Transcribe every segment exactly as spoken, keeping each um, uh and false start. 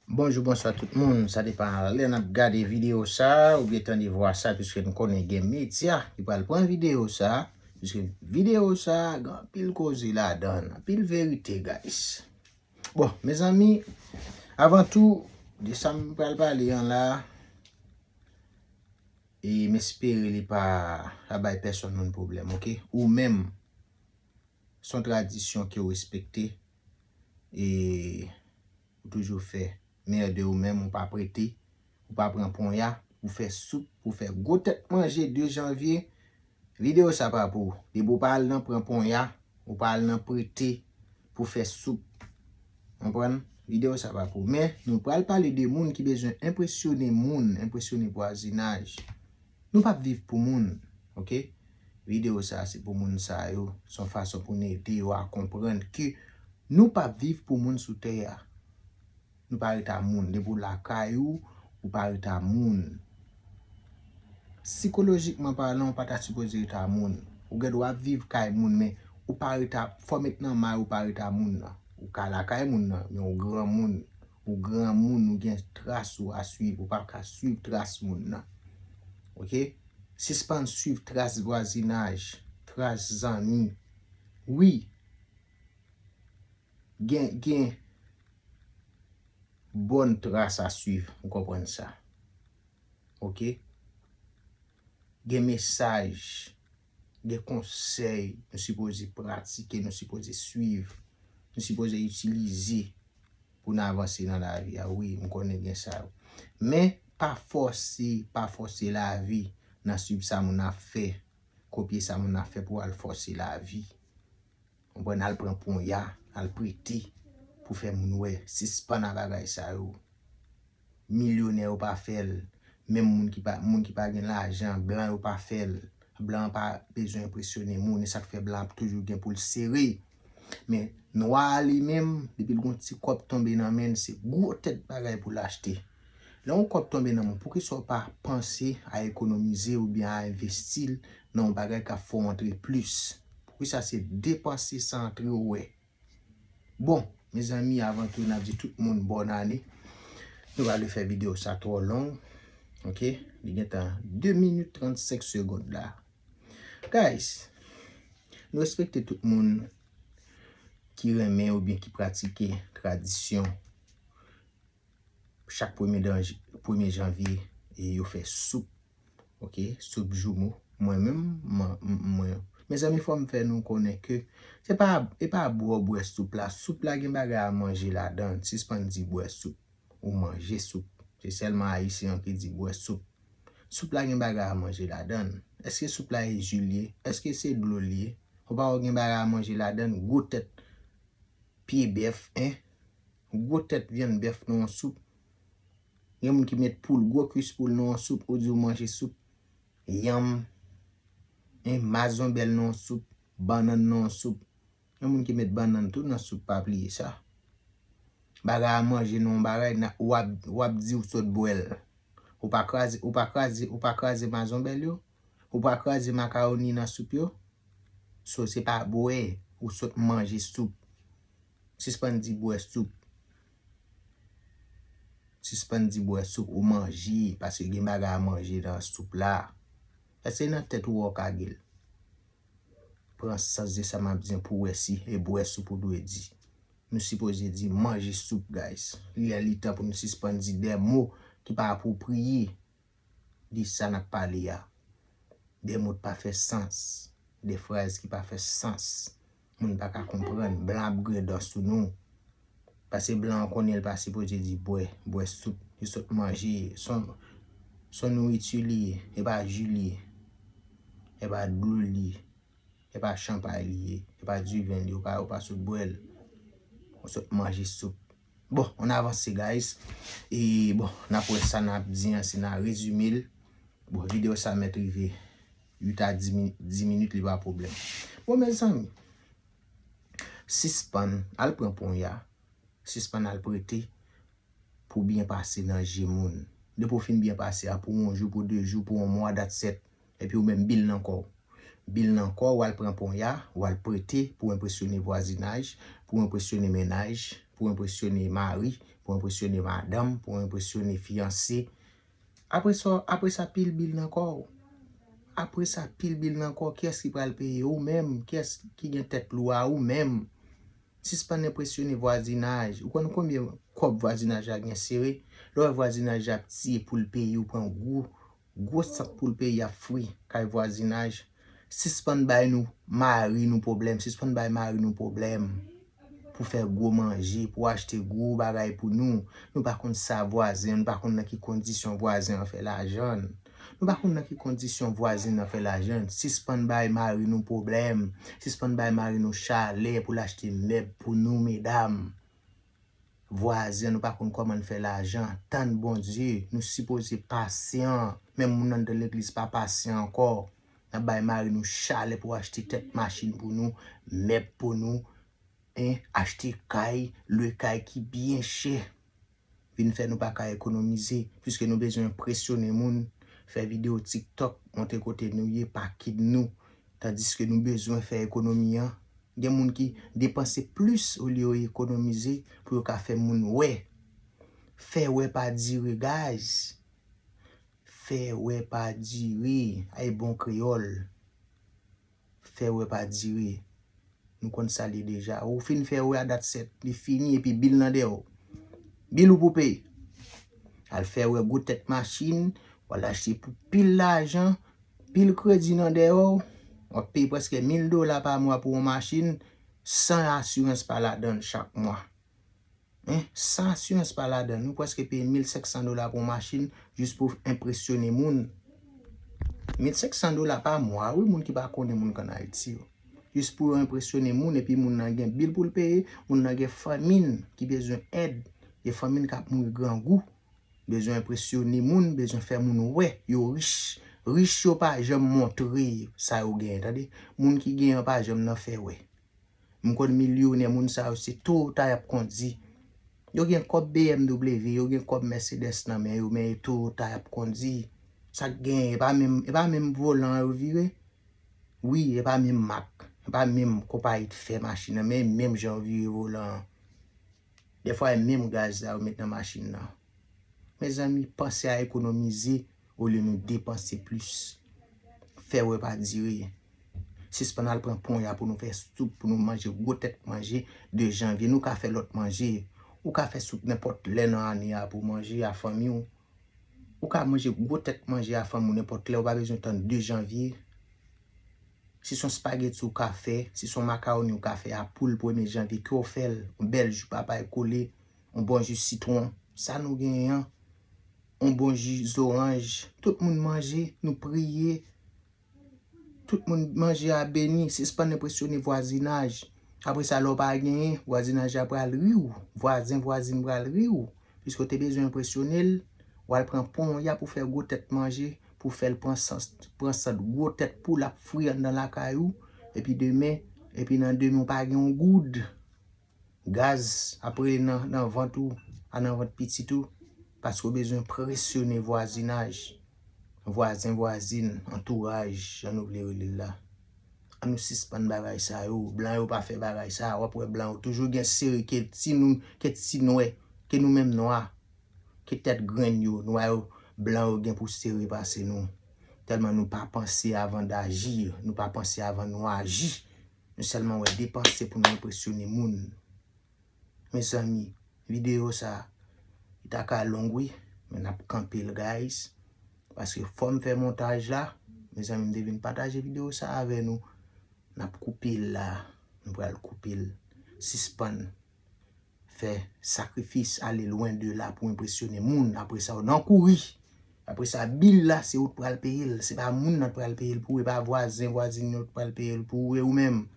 Bonjou, bonswa tout moun. Sa depann lè n ap gade videyo sa a, oubyen tande vwa sa a, piske n konnen gen medya ki pral pran videyo sa a, piske videyo sa a gen anpil koze ladan l, anpil verite, guys. Bon, mezanmi, avan tou, de sa m pral pale an la, e m espere li pa, pa bay pèsonn moun pwoblèm, oke? Ou menm, se yon tradisyon ke w respekte, e ou toujou fè. Mède ou menm, ou pa prete, ou pa pran ponya pou fè soup, pou fè gwo tèt manje de janvye. Videyo sa pa pou ou. Depi ou pa al nan pran ponya, ou pa al nan prete pou fè soup. Konprann? Videyo sa pa pou ou. Men, nou pral pale de moun ki bezwen enpresyone moun, enpresyone vwazinaj. Nou p ap viv pou moun, oke? Videyo sa a se pou moun sa yo. Se yon fason pou n ede yo a konprann ke nou p ap viv pou moun sou tè a. Nou pa ret a moun. Depi w lakay ou, ou pa ret a moun. Sikolojikman palan, ou pa ta sipoze ret a moun. Ou gen dwa ap viv kay moun, men ou pa ret a, fò w met nan may ou pa ret a moun nan. Ou ka lakay moun nan, men ou granmoun. Ou granmoun, ou gen tras ou a swiv. Ou pa ka swiv tras moun nan. Oke? Sispann swiv tras vwazinaj, tras zanmi. Wi. Gen, gen bòn tras a swiv, ou konprann sa. Oke? Gen mesaj, gen konsèy nou sipoze pratike, nou sipoze swiv, nou sipoze itilize pou n avanse nan lavi a. Wi, m konnen gen sa yo. Men, pa fòse, pa fòse lavi nan swiv sa moun ap fè, kopye sa moun ap fè pou al fòse lavi. Konprann, al pran ponya, al prete pou fè moun wè. Sispann a bagay sa yo. Milyonè yo pa fè l. Menm moun ki pa, moun ki pa gen lajan, blan yo pa fè l. Blan pa bezwen enpresyone moun, e sa k fè blan ap toujou gen pou l sere. Men nwa a li menm, depi l gon ti kòb tonbe nan men l, se gwo tèt bagay pou l achte. Lè yon kòb tonbe nan men w, poukisa w pa panse a ekonomize oubyen a envesti l nan yon bagay k ap fè w antre plis? Poukisa se depanse san antre w wè? Bon, mezanmi, avan tou, n ap di tout moun bòn ane. Nou pa vle fè videyo sa twò long. Oke? Li gentan de minit trannsenk segonn la. Guys, nou respekte tout moun ki renmen oubyen ki pratike tradisyon. Chak premye dan-, premye janvye, e yo fè soup. Oke, soup joumo. Mwen menm, mwen, mwen, mezanmi, fò m fè nou konnen ke se pa, e pa bwè w bwè soup la. Soup la gen bagay a manje ladan l. Sispann di bwè soup ou manje soup. Se sèlman Ayisyen an ki di bwè soup. Soup la gen bagay a manje ladan l. Èske soup la e ji l ye? Èske se dlo l ye? Ou pa wè gen bagay a manje ladan l? Gwo tèt pye bèf, en? Gwo tèt vyann bèf nan yon soup. Gen moun ki met poul, gwo kwis poul nan yon soup, ou di w manje soup. Yanm, en, mazonbèl nan yon soup, bannann nan yon soup. Gen moun ki met bannann tou nan soup, pa bliye sa. Bagay a manje nan yon bagay, w ap, w ap di w sot bwè l. Ou pa kraze, ou pa kraze, ou pa kraze mazonbèl yo? Ou pa kraze makawoni nan soup yo? So, se pa bwè, ou sot manje soup. Sispann di bwè soup. Sispann di bwè soup, ou manje, paske gen bagay a manje nan soup la. Èske nan tèt ou wè w ka gen l? Pran sans de sa m ap di an pou w wè si e bwè soup ou dwe di. Nou sipoze di manje soup, guys. Li lè li tan pou nou sispann di de mo ki pa apwopriye de sa n ap pale a. De mo k pa fè sans, de fraz ki pa fè sans. Moun pa ka konprann, blan ap griyen dan sou nou. Paske blan an konnen l pa sipoze di bwè, bwè soup, li sot manje, se yon, se yon nouriti li ye, e pa ji li ye, e pa dlo li ye, e pa chanpay li ye, e pa diven li ye, ou pa, ou pa sot bwè l, ou sot manje soup. Bon, on avanse, guys. E bon, n ap wè sa n ap di an, si n a rezime l. Bon, videyo sa mèt rive uit a dis mi-, dis minit, li pa pwoblèm. Bon, mezanmi, sispann al pran ponya, sispann al prete pou byen pase nan je moun. Depi w fin byen pase a, pou yon jou, pou de jou, pou yon mwa, that's it. Epi ou menm, bil nan kò w. Bil nan kò w, w al pran ponya, w al prete pou enpresyone vwazinaj, pou enpresyone mennaj, pou enpresyone mari, pou enpresyone madanm, pou enpresyone fiyanse. Apre sa, apre sa, pil bil nan kò w. Apre sa, pil bil nan kò w. Kiyès ki pral peye? Ou menm. Kiyès ki gen tèt lou a? Ou menm. Sispann enpresyone vwazinaj. Ou konn konbyen kòb vwazinaj la gen sere? Lè w wè vwazinaj la ap tiye pou l peye, ou pran gwo, gwo sant pou l peye ap fri kay vwazinaj. Sispann bay nou mari nou pwoblèm. Sispann bay mari nou pwoblèm pou fè gwo manje, pou achte gwo bagay pou nou. Nou pa konn sa vwazen, nou pa konn nan ki kondisyon vwazen an fè lajan l. Nou pa konn nan ki kondisyon vwazin nan fè lajan l. Sispann bay mari nou pwoblèm. Sispann bay mari nou chalè pou l achte mèb pou nou, medam. Vwazen, nou pa konn kòman n fè lajan. Tann Bondye, nou sipoze pasyan. Menm moun anndan legliz pa pasyan ankò. N ap bay mari nou chalè pou achte tèt machin pou nou, mèb pou nou, en, achte kay, lwe kay ki byen chè. Vin fè nou pa ka ekonomize, piske nou bezwen enpresyone moun, fè videyo TikTok, montre kote nou ye, pa kid nou, tandiske nou bezwen fè ekonomi an. Gen moun ki depanse plis olye yo ekonomize pou yo ka fè moun wè. Fè wè pa dire, guys. Fè wè pa dire, ay bon kreyòl. Fè wè pa dire. Nou konn sa l ye deja. Ou fin fè wè a dat sèt, li fini epi bil nan dèyè w. Bil ou pou peye. Al fè wè gwo tèt machin, w al achte pou pil lajan, pil kredi nan dèyè w. W ap peye prèske mil dola pa mwa pou yon machin, san asirans pa ladan l chak mwa. En, san asirans pa ladan l. Nou prèske peye mil senk san dola pou yon machin jis pou enpresyone moun. Mil senk san dola pa mwa, wi, moun ki pa konnen moun k ann Ayiti yo. Jis pou yo enpresyone moun, epi moun nan gen bil pou l peye, moun nan gen fanmi l ki bezwen èd, gen fanmi l k ap mouri grangou. Bezwen enpresyone moun, bezwen fè moun wè yo rich. Rich yo pa janm montre sa yo genyen, tande. Moun ki genyen an pa janm nan fè wè. M konn milyonè, moun sa yo se Toyota y ap kondi. Yo gen kòb B M W, yo gen kòb Mercedes nan men yo, men e Toyota y ap kondi. Sa k genyen, e pa menm, e pa menm volan an yo vire? Wi, e pa menm mak, e pa menm konpayi k fè machin nan, men e menm jan yo vire volan an. Dèfwa e menm gaz la yo met nan machin nan. Mezanmi, panse a ekonomize olye nou depanse plis. Fè wè pa dire. Sispann al pran ponya pou nou fè soup, pou nou manje gwo tèt manje de janvye. Nou ka fè lòt manje. Ou ka fè soup nenpòt lè nan ane a pou manje a fanmi w. Ou ka manje gwo tèt manje a fanmi w nenpòt lè. Ou pa bezwen tann de janvye. Si se yon spageti ou ka fè, si se yon makawoni ou ka fè a pou l premye janvye, ke w fè l, yon bèl ji papay kole, yon bon ji sitwon, sa nou genyen an, yon bon ji zoranj, tout moun manje, nou priye, tout moun manje a beni, sispann enpresyone vwazinaj. Apre sa, lè w pa genyen, vwazinaj la pral ri w, vwazen, vwazin pral ri w. Piske w te bezwen enpresyone l, w al pran ponya pou fè gwo tèt manje, pou fè l pran sant, pran sant gwo tèt poul ap fri anndan lakay ou, epi demen, epi nan demen w pa gen yon goud. Gaz ap rele nan, nan vant ou, a nan vant pitit ou, paske w bezwen enpresyone vwazinaj, vwazen, vwazin, antouraj, jan nou vle rele l la. Ann nou sispann bagay sa yo. Blan yo pa fè bagay sa. W ap wè blan yo toujou gen sere ke ti nou, ke ti nwè, ke nou menm nwa, ke tèt grenn yo, nwa yo, blan yo gen pou sere pase nou. Tèlman nou pa panse avan d'agir, nou pa panse avan nou aji. Nou sèlman wè depanse pou nou enpresyone moun. Mezanmi, videyo sa, li ta ka long wi, men n ap kanpe l, guys. Paske fò m fè montaj la, mezanmi, m te vin pataje videyo sa avè nou. N ap koupe l la, nou pral koupe l. Sispann fè sakrifis, ale lwen de la pou enpresyone moun. Apre sa, w nan kouri. Apre sa, bil la, se ou k pral peye l. Se pa moun nan k pral peye l pou ou, e pa vwazen, vwazin yo k pral peye l pou ou, e ou menm.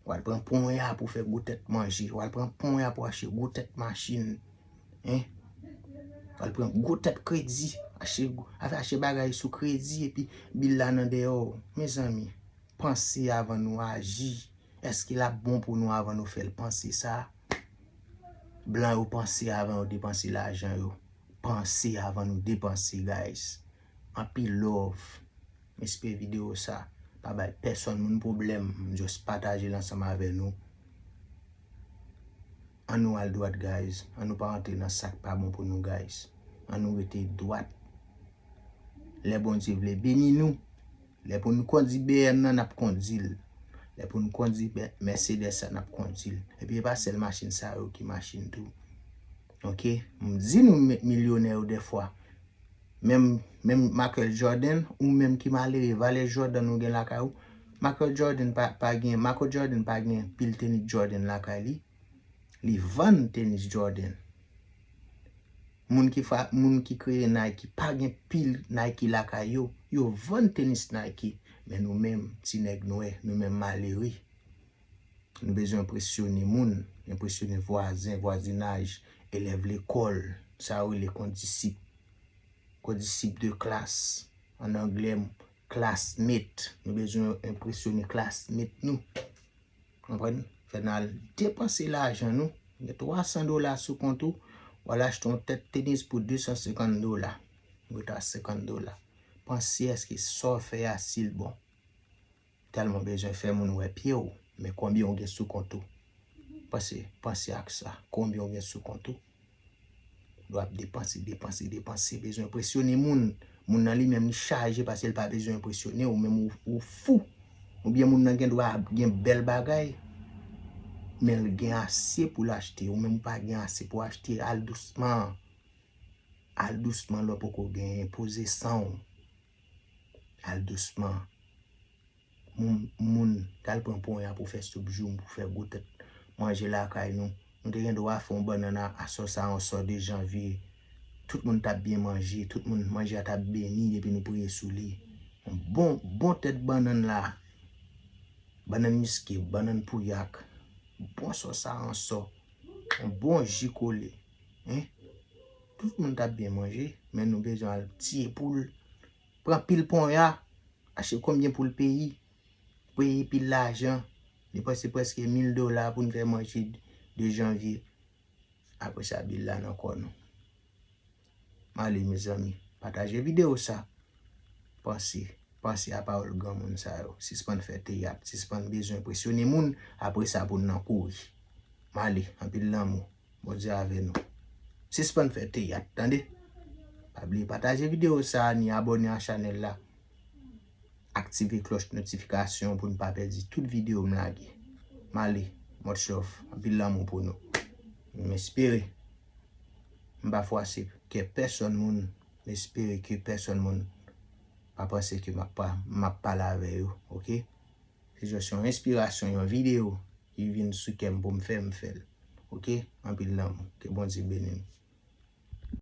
W al pran ponya pou fè gwo tèt manje. W al pran ponya pou achte gwo tèt machin. Hein? W al pran gwo tèt kredi. Achte, achte bagay sou kredi epi bil la nan dèyè w. Mezanmi, panse avan nou aji. Èske l ap bon pou nou avan nou fè l? Panse sa. Blan yo panse avan yo depanse lajan yo. Panse avan nou depanse, guys. Anpil love. M espere videyo sa pa bay pèsòn moun pwoblèm. M just pataje l ansanm avè nou. An nou al dwat, guys. An nou pa antre nan sa k pa bon pou nou, guys. An nou rete dwat. Lè Bondye vle beni nou, lè pou nou kondi B M nan, n ap kondi l. Lè pou nou kondi Be-, Mercedes la, n ap kondi l. Epi e pa sèl machin sa yo ki machin tou. Oke? M di nou m met milyonè yo dèfwa. Menm, menm Michael Jordan, ou menm ki malere, valè Jordan ou gen lakay ou. Michael Jordan pa, pa gen, Michael Jordan pa gen pil tenis Jordan lakay li. Li vann tenis Jordan. Moun ki fa, moun ki kreye Nike pa gen pil Nike lakay yo. Yo vann tenis Nike. Men nou menm, ti nèg nwè, nou menm malere. Nou bezwen enpresyone moun, enpresyone vwazen, vwazinaj, elèv lekòl, sa yo rele kondisip. Kondisip de klas, an anglè, classmate. Nou bezwen enpresyone classmate nou. Konprann? Fè n al depanse lajan nou. Gen twa san dola sou kont ou, w al achte yon tèt tenis pou de san senkant dola. Ou rete a senkant dola. Panse èske sa w fè a si l bon. Tèlman w bezwen fè moun wè pye w, men konbyen w gen sou kont ou? Panse, panse ak sa. Konbyen w gen sou kont ou? W ap depanse, depanse, depanse, bezwen enpresyone moun. Moun nan li menm li chaje paske l pa bezwen enpresyone w, ou menm ou, ou fou. Oubyen moun nan gen dwa gen bèl bagay, men l gen ase pou l achte, ou menm ou pa gen ase pou w achte, al dousman. Al dousman lè w poko genyen, poze san w. Al dousman. Moun, moun t al pran ponya pou fè soup joumou, pou fè gwo tèt manje lakay nou. Nou te gen dwa fè yon bannann a, aswè sa, yon sò de janvye. Tout moun t ap byen manje, tout moun, manje a t ap beni depi nou priye sou li. Yon bon, bon tèt bannann la. Bannann miske, bannann pouyak. Bon sò sa, yon sò. Yon bon ji kole. Hein? Tout moun t ap byen manje, men nou bezwen al tiye poul. Pran pil ponya, achte konbyen poul peyi. Peyi pil lajan, depanse prèske mil dola pou n fè manje de janvye. Apre sa, bil la nan kò nou. M ale, mezanmi. Pataje videyo sa. Panse, panse a pawòl granmoun sa yo. Sispann fè teyat, sispann bezwen enpresyone moun, apre sa pou n nan kouri. M ale, anpil lanmou. Bondye avè nou. Sispann fè teyat, tande? Pa bliye pataje videyo sa a, ni abòne a chanèl la. Aktive klòch notifikasyon pou n pa pèdi tout videyo m lage. M ale, much love, anpil lanmou pou nou. M espere m pa fwase kè pèsonn moun, m espere ke pèsonn moun pa panse ke m ap pa, m ap pale avè yo, oke? Se jis yon enspirasyon, yon videyo ki vin sou kè m pou m fè, m fè l. Oke? Anpil lanmou. Ke Bondye beni nou.